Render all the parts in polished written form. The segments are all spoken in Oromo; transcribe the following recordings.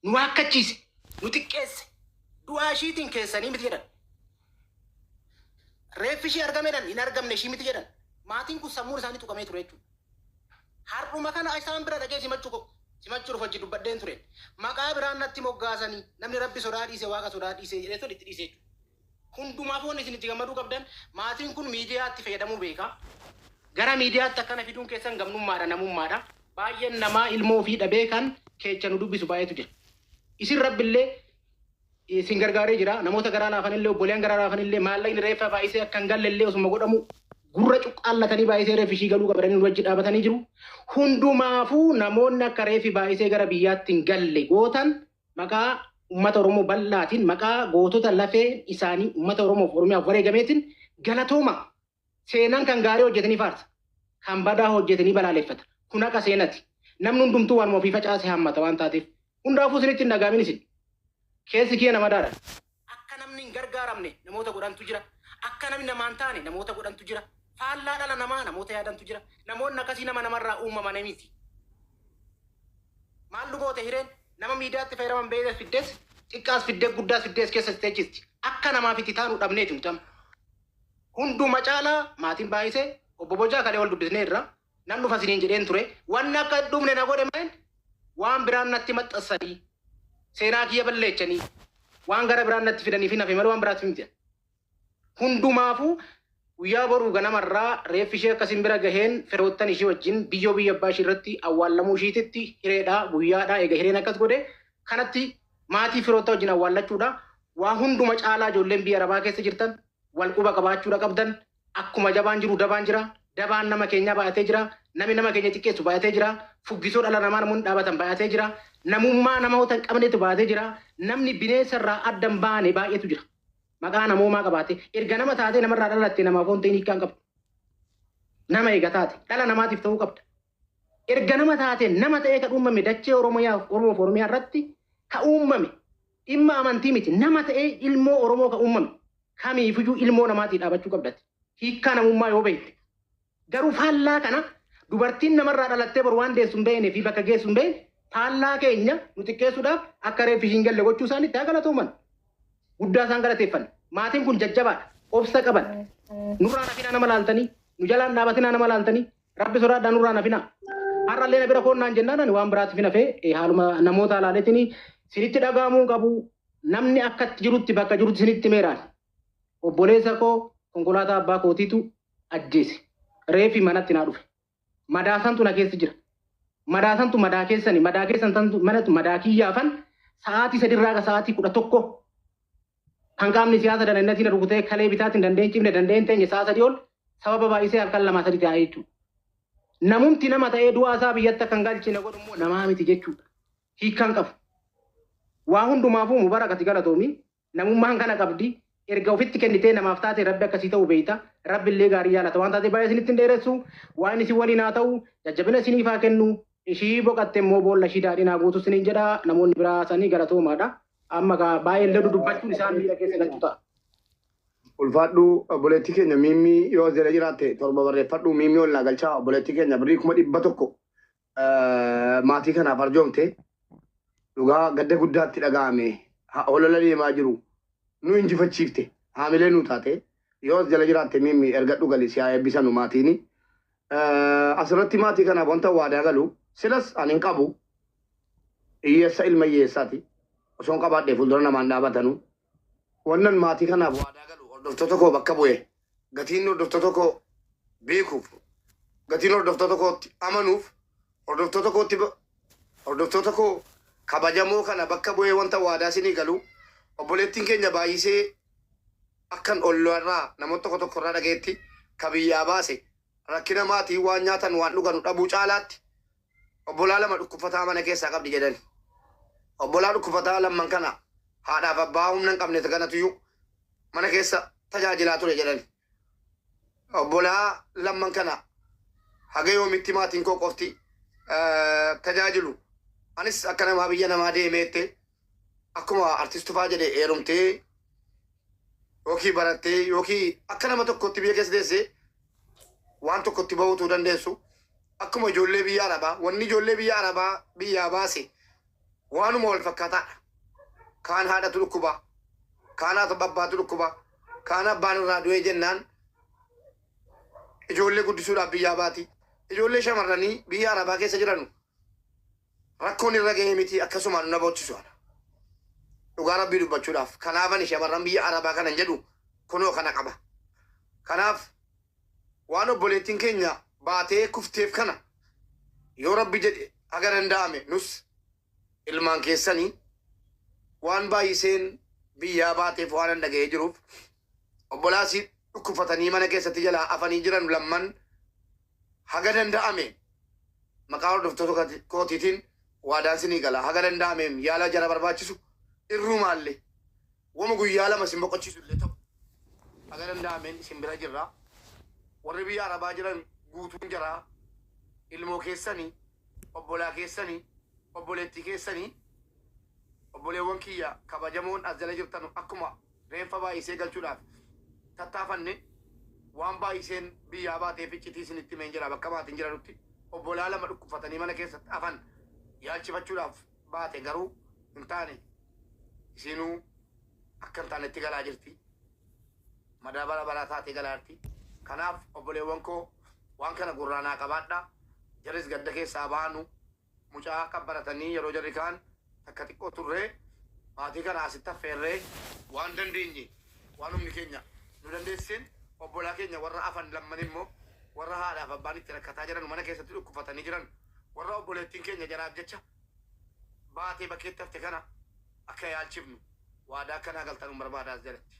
Nu waakkachiise. Nu xiqqeesse. Du'aa ishiitiin keessanii miti jedhan. Reeffi ishii argameedhaan hin argamne ishii miti jedhan. Maatiin kun sammuun isaanii tuqamee ture jechuudha. Har'uma kana isaan bira dhaqee simachuu ko simachuuf hojii dubbadheen ture. Maqaa biraan natti moggaasanii namni Rabbi sodaa dhiise, Waaqa sodaa dhiise jedhee tole itti dhiise jechuudha. Hundumaaf wanni isin itti gammaduu qabdan, maatiin kun miidiyaatti fayyadamuu beeka. Gara miidiyaatti akkana fiduun keessan gamnummaadha, namummaadha. Baay'een namaa ilmoo ofii dhabee kan keecha nu dubbisu baay'eetu jira. Isin Rabbillee isin gargaaree jira. Namoota garaa laafanillee, obboleeyyan garaa laafanillee, maallaqni reeffa baay'isee akka hin galle osuma godhamu gurra cuqqaallatanii baay'isee reeffi ishii galuu qabanii nu wajji dhaabatanii jiru. Hundumaafuu namoonni akka reeffi baay'isee gara biyyaatti hin galle gootan, maqaa uummata Oromoo bal'aatiin, maqaa gootota lafee isaanii uummata Oromoof Oromiyaaf wareegameetiin galatooma. Seenaan kan gaarii hojjetanii faarsa. Kan badaa hojjetanii balaaleffata. Kun haqa seenati. Namni hundumtuu waanuma ofii facaase hammata waan taateef. Hundaafuu isinitti hin dhagaamin isin. Keessi kiyya nama daadha. Akka namni hin gargaaramne namoota godhantu jira. Akka namni namaan taane namoota godhantu jira. Faallaa dhala namaa namoota yaadantu jira. Namoonni akkasii nama namarraa uumaman miti. Maal nu goote hireen? Nama miidiyaatti fayyadaman beeknes fiddes, xiqqaas fiddee guddaas fiddees keessa teechisti. Akka namaaf itti taanu dhabneeti nuti amma. Hunduma caalaa maatiin baay'isee obbo Bocaa kalee wal dubbisnee irra nan dhufa isiniin jedheen ture. Wanni akka hin dhufne na godhe maal? Waan biraan natti maxxansanii, seenaa kiyya balleechanii, waan gara biraan natti fidanii fi nafe malee waan biraatti miti. Hundumaafuu guyyaa boruu ganamarraa reeffi ishee akkasin bira gaheen firoottan ishee wajjin biyyoo biyya abbaa ishee irratti awwaallamuu ishiititti hireedha, guyyaadha. Eega hireen akkas godhe kanatti maatii firoottaa wajjin awwaallachuudha. Waa hunduma caalaa ijoolleen biyya Arabaa keessa jirtan wal quba qabaachuudha qabdan. Akkuma jabaan jiru dabaan jira. Dabaan nama keenyaa baay'atee jira. Namni nama keenya xiqqeessu baay'atee jira. Fuggisoo dhala namaa namoonni dhaabatan baay'atee jira. Namummaa namoota hin qabnetu baay'atee jira. Namni bineensa irraa adda hin baane baay'eetu jira. Maqaa namoomaa qabaate erga nama taatee namarraa dhalatte namaaf waan ta'in hiikkaa hin qabdu. Nama eega taate dhala namaatiif ta'uu qabda. Erga nama taate, nama ta'ee kan uumame dachee Oromiyaa, Oromoof Oromiyaa irratti ka uumame, dhimma amantii miti, nama ta'ee ilmoo Oromoo ka uumame kamiifiyyuu ilmoo namaatii dhaabachuu qabdati. Hiikkaa namummaa yoo beekte. Garuu faallaa kana dubartiin namarraa dhalattee boru waan deessu hin beeknee fi bakka geessu hin beekne faallaa keenya nu xiqqeessuudhaaf akka reeffi hin galle gochuu isaaniitti haa galatooman. Guddaa isaan galateeffanna. Maatiin kun jajjabaadha. Obsa qaban. Nurraa nafinaa nama laaltanii, nu jalaan dhaabatinaa nama laaltanii, Rabbi sodaadhaa nurraa nafinaa. Har'allee na bira koonnaan jennaan ani waan biraatiif hin hafee haaluma namoota alaaleetiin sinitti dhaga'amuu hin qabu. Namni akkatti jirutti bakka jirutti sinitti meeraan. Obboleessa koo konkolaataa abbaa kootiitu ajjeese. Reeffi manatti naa dhufe. Madaasantu na keessa jira. Madaasantu madaa keessani, madaa keessan tantu manatu madaa kiyyaafan sa'aatii 3rraa haga sa'aatii 11 kan qaamni siyaasa danannatiin na rukutee kalee bitaatiin danda'een cimne danda'een teenye sa'a 3 ol sababa baay'isee halkan 2 3 taa'ee jechuudha. Namumti nama ta'ee du'aa isaa biyyatti akka hin galchine godhu immoo namaa miti jechuudha. Hiikkaan qabu. Waa hundumaafuu Mubarak, ati galatoomi. Namummaan kana qabdi. Erga ofitti kennitee namaaf taate Rabbi akkasii ta'uu beeyta. Rabbi illee gaarii jaalata waan taate baay'ee isinitti hin dheeressu. Waan isin waliin haa ta'u. Jajjabina isiniif haa kennu. Ishii boqatte immoo boolla ishii daadhiin haa guutu isiniin jedha. Namoonni biraa sanii galatoomaadha. Amma gaa baay'ee illee dudubbachuun isaan miira keessa galchu ta'a. Ulfaadhu obboleettii keenya. Miimmii yoo as jala jiraatte 7 barreeffadhu. Miimmii ol naa galchaa. Obboleettii keenya birrii 100,000 maatii kanaaf arjoomte. Dhugaa gadda guddaatti dhaga'ame, holola deemaa jiru nu injifachiifte, haamilee nu taate. Yoo as jala jiraatte Miimmii ergadhu, gali, si haa eebbisanu maatiini. Asirratti maatii kanaaf wanta waadaa galu, silas ani hin qabu, hiyyeessa ilma hiyyeessaati, osoo hin qabaadhe fuuldura namaan dhaabatanu. Wannan maatii kanaaf waadaa galu, hordoftoota koo bakka bu'e, gatiin hordoftoota koo beekuuf, gatiin hordoftoota kootti amanuuf, hordoftoota kootti, hordoftoota koo kabajamoo kana bakka bu'ee wanta waadaa isinii galu, obboleettiin keenya baay'isee akkan ollaarraa namoota tokko tokko irraa dhagayetti ka biyyaa baase rakkina maatii waan nyaatan waan dhuganu dhabuu caalaatti obbolaa lama dhukkufataa mana keessaa qabdi jedhani. Obbolaa dhukkufataa lamman kana haadhaaf abbaa humna hin qabne kanatuyyuu mana keessa tajaajilaa ture jedhani. Obbolaa lamman kana haga yoomitti maatiin koo qofti tajaajilu? Anis akka namaa biyya namaa deemeette akkuma artist Tufaa jedhe heerumtee yookiin barattee yookiin akka nama tokkotti biyya keessa teessee waan tokkotti bahuutu dandeessu. Akkuma ijoollee biyya Arabaa, wanni ijoollee biyya Arabaa biyyaa baase Waanuma wal fakkaataadha. Kaan haadhatu dhukkuba, kaan haadha abbaatu dhukkuba, kaan abbaan irraa du'ee jennaan ijoollee guddisuudhaaf biyyaa baati. Ijoollee shamarranii biyya Arabaa keessa jiranu rakkoon irra ga'ee miti, akkasumaan na boochisu ana. Dhugaa Rabbii dubbachuudhaaf kanaafani shamarran biyya Arabaa kanan jedhu kunoo kana qaba. Kanaaf waan obboleettiin keenya baatee kufteef kana yoo Rabbi jedhe haga danda'ame nus ilmaan keessanii waan baay'iseen biyyaa baateef waan an dhaga'ee jiruuf obbolaasii dhukkufatanii mana keessatti jalaa afanii jiran lamman haga danda'ame maqaa hordoftoota kootiitiin waadaan sinii gala. Haga danda'ameen yaala jara barbaachisu irrumaallee wama guyyaa 2 isin boqochiisu illee ta'u haga danda'ameen isin bira jirra. Warri biyya Arabaa jiran guutuun jaraa ilmoo keessanii, obbolaa keessanii, obboleettii keessanii, obboleewwan kiyya kabajamoon as jala jirtan akkuma reenfa baay'isee galchuudhaaf tattaafanne waan baay'iseen biyyaa baateef iccitii isinitti himeen jira. Bakka maatiin jiranutti obbolaa 2 dhukkufatanii mana keessatti hafan yaalchifachuudhaaf baate, garuu hin taane. Isinuu akka hin taanetti galaa jirti. Madaa bara baraa taatee galaa jirti. Kanaaf obboleewwan koo waan kana gurraa naa qabaadha. Jarris gadda keessaa baanu mucaa qabbaratanii yeroo jarri kaan takka xiqqoo turree maatii kana asitti affeerree waan dandeenye, waan humni keenya nu dandeessiseen obbolaa keenya warra afan lamman immoo warra haadhaaf abbaan itti rakkataa jiran, mana keessatti dhukkufatanii jiran, warra obboleettiin keenya jaraaf jecha baatee bakkeetti hafte kana akka yaalchifnu waadaa akkanaa galtanuun barbaada as jalatti.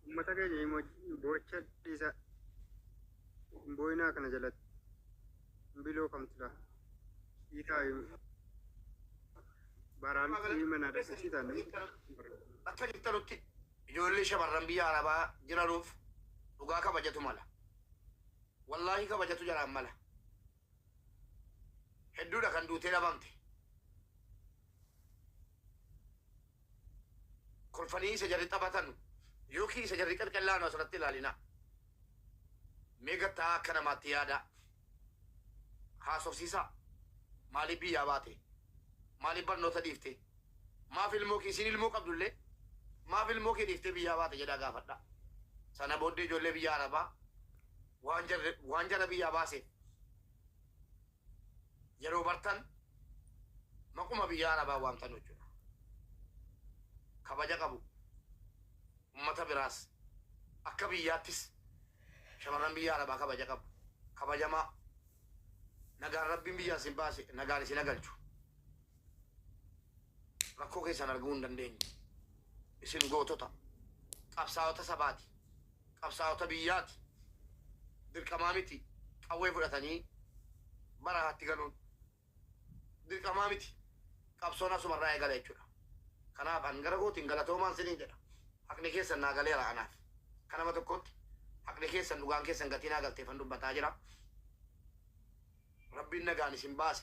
Uummata keenya immoo boocha dhiisa, boo'inaa kana jalatti biloo kamtudha. Hiikaa baraan mana dhaqsiisan. Bakka jirtanutti ijoollee shamarran biyya Arabaa jiranuuf dhugaa kabajatu mala. Wallaahi kabajatu jaraan mala. Hedduudha kan duutee dhabamte. Kolfanii isa jarri taphatan yookiin isa jarri qalqallaanu asirratti ilaalina. Mee gattaa akka namaatti yaada. Haasofsiisaa. Maaliif biyyaa baate? Maaliif barnoota dhiifte? Maaf ilmoo kee, isiin ilmoo qabdullee, maaf ilmoo kee dhiiftee biyyaa baate jedhaa gaafadha. Sana booddee ijoollee biyya Arabaa waan jarri waan jara biyyaa baaseef yeroo bartan maquma biyya Arabaa waamtan jechuudha. Kabaja qabu. Ummata biraas akka biyyaattis shamarran biyya Arabaa kabaja qabu. Kabajamaa. Nagaan Rabbiin biyyaa isin baase nagaan isin agalchu. Rakkoo keessan arguu hin dandeenye. Isin gootota. Qabsaa'ota sabaati. Qabsaa'ota biyyaati. Dirqamaa miti qawwee fudhatanii barahaatti galuun. Dirqamaa miti. Qabsoon asumarraa eegala jechuudha. Kanaaf an gara kootiin galatoomaan siniin jedha. Haqni keessan naa galeera anaaf. Akka nama tokkootti haqni keessan, dhugaan keessan gatii naa galteefan dubbataa jira. Rabbiin nagaan isin baase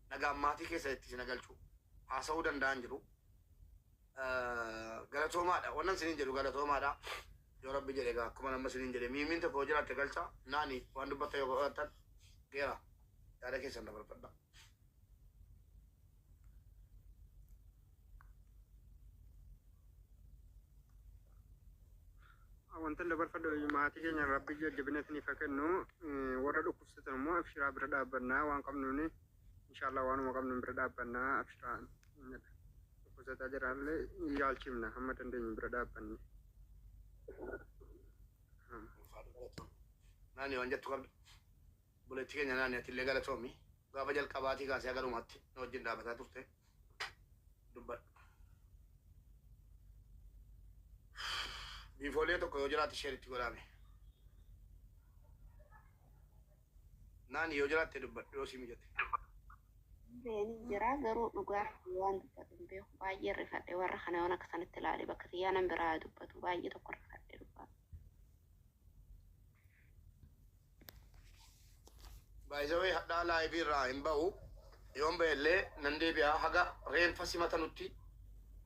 nagaan maatii keessanitti isin galchu. Haasa'uu danda'an jiru. Galatoomaadha. Wannan siniin jedhu galatoomaadha. Yoo Rabbi jedhe egaa akkuma nama siniin jedhe miimiin tokko yoo jiraatte galcha. Naani waan dubbatta yoo godhattan geera yaada keessan dabarfadha. Wanta dabarfadhu, maatii keenya Rabbi jajjabina isiniif haa kennu. Warra dhukkubsatan immoo abshiraa, bira dhaabbannaa waan qabnuun, inshallah waanuma qabnuun bira dhaabbannaa, abshiraa dhukkubsataa jiraallee yaalchifna hamma dandeenyu bira dhaabbanne. Naani waan jettu qabda. Buleetti keenya naani, atillee galatoomi. Gaafa jalqabaatii kaasee agarumaatti na wajjin dhaabbataa turte, dubbadhu. Biifoolee tokko yoo jiraate share itti godhame. Naani yoo jiraatte dubbadhu yoo si mijate. Beeni jira, garuu dhugaa waan dubbatu hin beeku. Baay'ee rifadhe warra kana waan akka sanatti ilaale bakka xiyyaa nan biraa dubbatu baay'ee tokko rifadhe dhugaa. By the way, hadhaa live irraa hin ba'u. Yoon ba'e illee nan deebi'a. Haga reenfa simatanutti,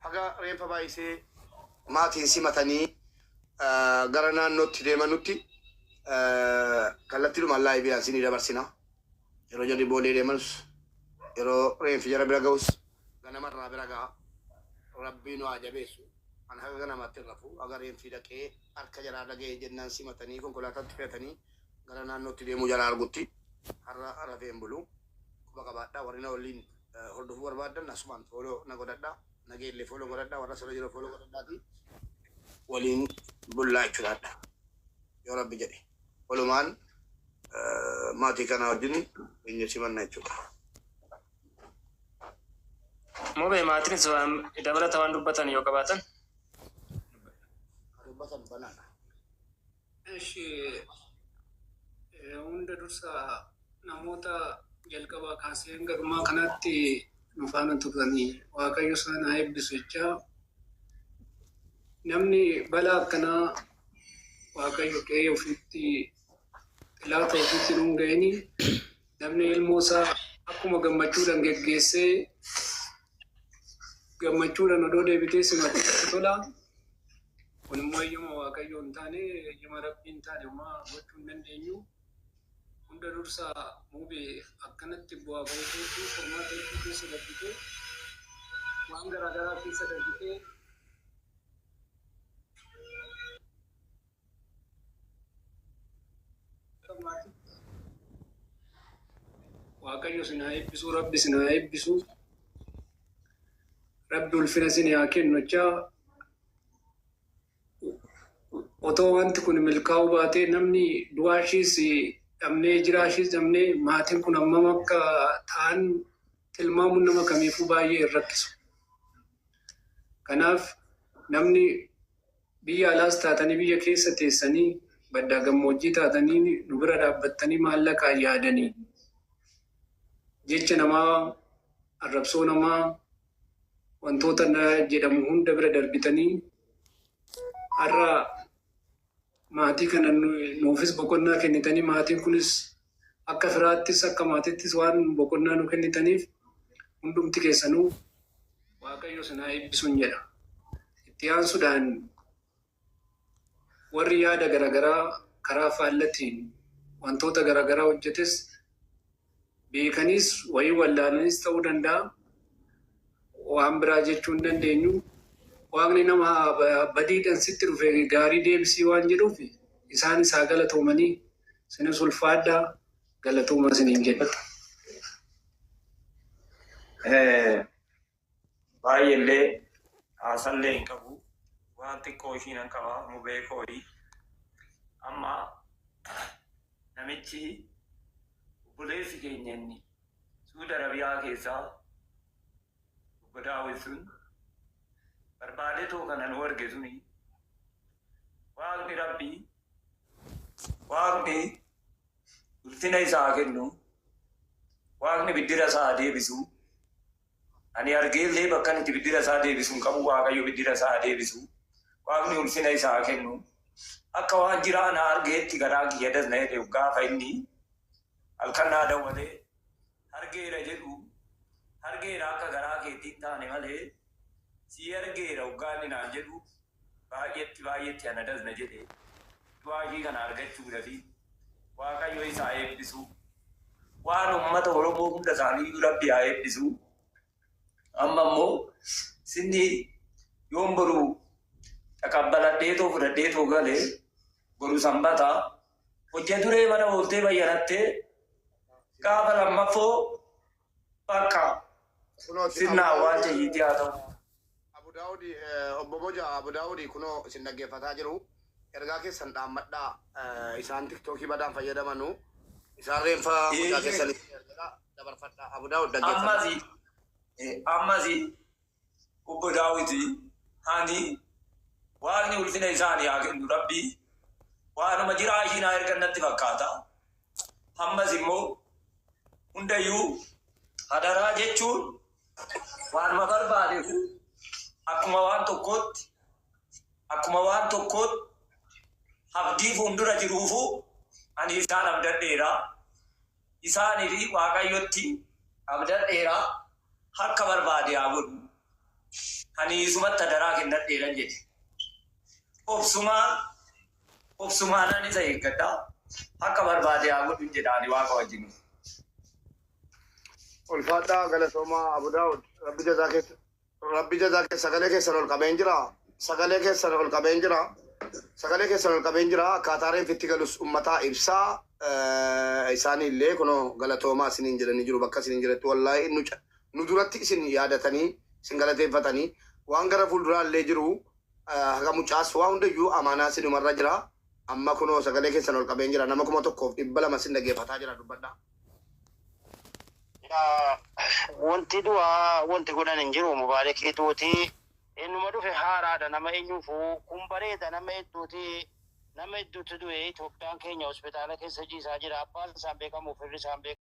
haga reenfa baay'isee maatiin simatanii gara naannootti deemanutti kallattiidhumaan live isinii dabarsina. Yeroo jarri boolee deemanus, yeroo reenfi jara bira ga'us, ganamarraa bira ga'a. Rabbii nu haa jabeessu. An haga ganamaatti hin rafu. Haga reenfi dhaqee harka jaraa dhaga'ee jennaan simatanii konkolaataatti fe'atanii gara naannootti deemuu jara argutti har'a rafee hin bulu. Quba qabaadhaa. Warri na waliin hordofuu barbaaddan asumaan follow na godhadhaa. Nageellee follow godhadhaa. Warra asirra jiru follow godhadhaati. Waliin bullaa jechuudha. Yoo Rabbi jedhe. Walumaan maatii kana wajjin keenya simanna jechuudha. Mubee, maatiinis waan dabalata waan dubbatan yoo qabaatan. Dubbatan banaadha. Eshi, hunda dursa namoota jalqabaa kaasee hanga dhumaa kanatti nu faana turanii Waaqayyo isaan haa eebbisu jechaa, namni balaa akkanaa Waaqayyo qe'ee ofiitti xilaata ofiitti nuun ga'ini, namni ilmoo isaa akkuma gammachuudhaan geggeessee gammachuudhaan odoo deebitee simatee tola. Kun immoo eeyyama Waaqayyoo hin taane, eeyyama Rabbii hin taane, homaa gochuu hin dandeenyu. Hunda dursa Mubee, akkanatti bu'aa bahii hedduu, qormaata hedduu keessa darbitee, waan garaa garaa keessa darbitee, akka maatiitti Waaqayyo isin haa eebbisu, Rabbi isin haa eebbisu, Rabbi ulfina isin haa kennu jechaa, otoo wanti kun milkaa'uu baatee namni du'aa ishiis dhabnee, jiraa ishiis dhabnee, maatiin kun hammam akka ta'an tilmaamuun nama kamiifuu baay'ee hin rakkisu. Kanaaf namni biyya alaas taatanii, biyya keessa teessanii, baddaa gammoojjii taatanii, nu bira dhaabbattanii, maallaqaan yaadanii, jecha namaa, arrabsoo namaa, wantoota jedhamu hunda bira darbitanii har'a maatii kana nuufis boqonnaa kennitanii, maatiin kunis akka firaattis akka maatiittis waan boqonnaa nu kennitaniif hundumti keessanuu Waaqayyo isin haa eebbisuun jedha. Itti aansuudhaan warri yaada garaagaraa karaa faallatiin wantoota garaagaraa hojjetes, beekaniis wayii wallaalanis ta'uu danda'a. Waan biraa jechuu hin dandeenyu. Waaqni nama badiidhaan sitti dhufe gaarii deebisii waan jedhuuf isaanis haa galatoomanii, isinis ulfaadhaa, galatooma isiniin jedha. Baay'eellee haasallee hin qabu. Waan xiqqoo ishii nan qaba, Mubee kooyi. Amma namichi obboleessi keenya inni Suudi Arabiyaa keessaa obbo Daawit sun barbaadetoo kana nu arge suni, Waaqni Rabbii, Waaqni ulfina isaa haa kennu, Waaqni biddira isaa haa deebisu. Ani argeellee bakka inni itti biddira isaa deebisu hin qabu. Waaqayyo biddira isaa haa deebisu. Waaqni ulfina isaa haa kennu. Akka waan jiraa na argeetti garaa kiyya das na jedhe gaafa inni halkan naa dawwalee argeera jedhu. Argeera akka garaa keetti hin taane malee sii argeera hoggaa inni naan jedhu, baay'eetti baay'eetti ana das na jedhe. Du'aa ishii kana argachuudhafi Waaqayyo isa haa eebbisu. Waan ummata Oromoo hunda isaaniiyyuu Rabbi haa eebbisu. Amma immoo sinni yoon boru taqabbaladheetoo fudhadheetoo gale, boru Sanbata hojja duree mana ooltee bayyanattee gaafa lammaffoo bakka Kunooti sirna Abu awwaalcha Daawud ishiitii haa ta'u. Abu Daawud, obbo Boja Abu Daawud kunoo isin dhaggeeffataa jiru. Ergaa keessan dhaammadhaa. Isaan TikTokii badaan fayyadamanu. Isaan reenfa mucaa keessanii ergaa dabarfadhaa. Abu Daawud, dhaggeeffadhaa. Ammas obbo Daawiti ani Waaqni ulfina isaanii haa kennu. Rabbi waanuma jiraa ishii naa ergan natti fakkaata. Ammas immoo hundayyuu hadaraa jechuun waanuma barbaadefu akkuma waan tokkootti abdii fuuldura jiruufu ani isaan abdadheera. Isaanii fi Waaqayyotti abdadheeraa akka barbaade haa godhu. Ani isumatti adaraa kennadheeran jedhe. Obsumaa obsumaanaan isa eeggadha. Akka barbaade haa godhu jedha ani Waaqa wajjin. Ulfaadhaa, galatoomaa Abu Daawud. Rabbi jazaa keessa, Rabbi jazaa keessa. Sagalee keessan ol qabeen jira. Sagalee keessan ol qabeen jira. Sagalee keessan ol qabeen jira. Akkaataa reeffi itti galus ummataa ibsaa. Isaanii illee kunoo galatoomaa isiniin jedhanii jiru bakka isiniin jiretti. Wallaahi nu duratti isin yaadatanii isin galateeffatanii waan gara fuulduraa illee jiru haga mucaas waa hundayyuu amaanaa isinumarra jira. Amma kunoo sagalee keessan ol qabeen jira. Nama 1200 isin dhageeffataa jira, dubbadhaa. Wanti du'aa wanti godhan hin jiru. Mubaarakiituuti innuma dhufe haaraadha. Nama eenyuufuu kun bareeda. Nama hedduuti, nama hedduutu du'e. Itoophiyaan keenya hospitaala keessa ciisaa jira. Abbaan isaan beekamu, firri isaan beekamu.